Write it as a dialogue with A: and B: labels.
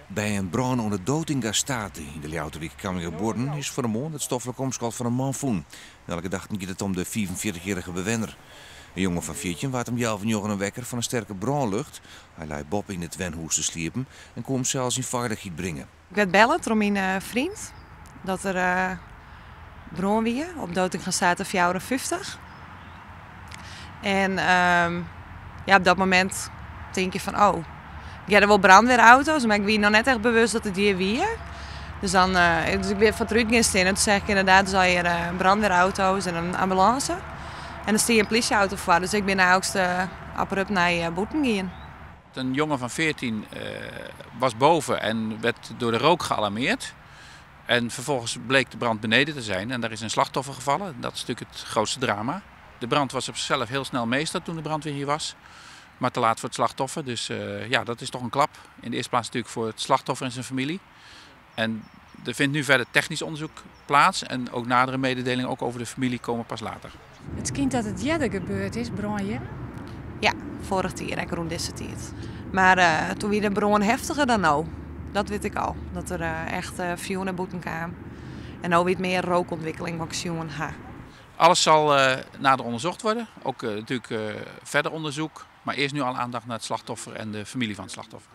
A: By in brân oan de Dotingastate yn de Ljouwerter wyk Camminghabuorren is fan 'e moarn it stoflik omskot fan in man fûn. Nei alle gedachten giet it om de 45-jierrige bewenner. In jonge fan 14 waard om healwei njoggenen wekker fan in sterke brânlucht. Hy lei boppe yn it wenhûs te sliepen en koe himsels yn feilichheid bringe.
B: Ik werd belle troch myn freon dat der brân wie op Dotingastate 54. En ja, op dat momint tink je fan oh, ik hearde wol brandweerauto's, mar ik wie noch net echt bewust dat it hjir wie. Dus dan, dus ik bin foar it rút gean stean en toen seach ik ynderdaad dus allegear brandweerauto's en in ambulânse. En der stie in plysjeauto foar, dus ik bin eigentlik abrupt nei bûten gien.
C: Een jongen van 14 was boven en werd door de rook gealarmeerd. En vervolgens bleek de brand beneden te zijn en daar is een slachtoffer gevallen. Dat is natuurlijk het grootste drama. De brand was op zichzelf heel snel meester toen de brandweer hier was. Maar te laat voor het slachtoffer. Dus ja, dat is toch een klap. In de eerste plaats natuurlijk voor het slachtoffer en zijn familie. En er vindt nu verder technisch onderzoek plaats. En ook nadere mededelingen ook over de familie komen pas later.
D: It skynt dat it earder gebeurd is, brân hjir?
B: Ja, foarich jier, ek rûn dizze tiid. Mar doe wie de brân heftiger dan no. Dat wit ik al. Dat der echt fjoer nei bûten kaam. En no wie it mear rookûntwikkeling wat ik sjoen ha.
C: Alles zal nader onderzocht worden. Ook natuurlijk verder onderzoek. Maar eerst nu al aandacht naar het slachtoffer en de familie van het slachtoffer.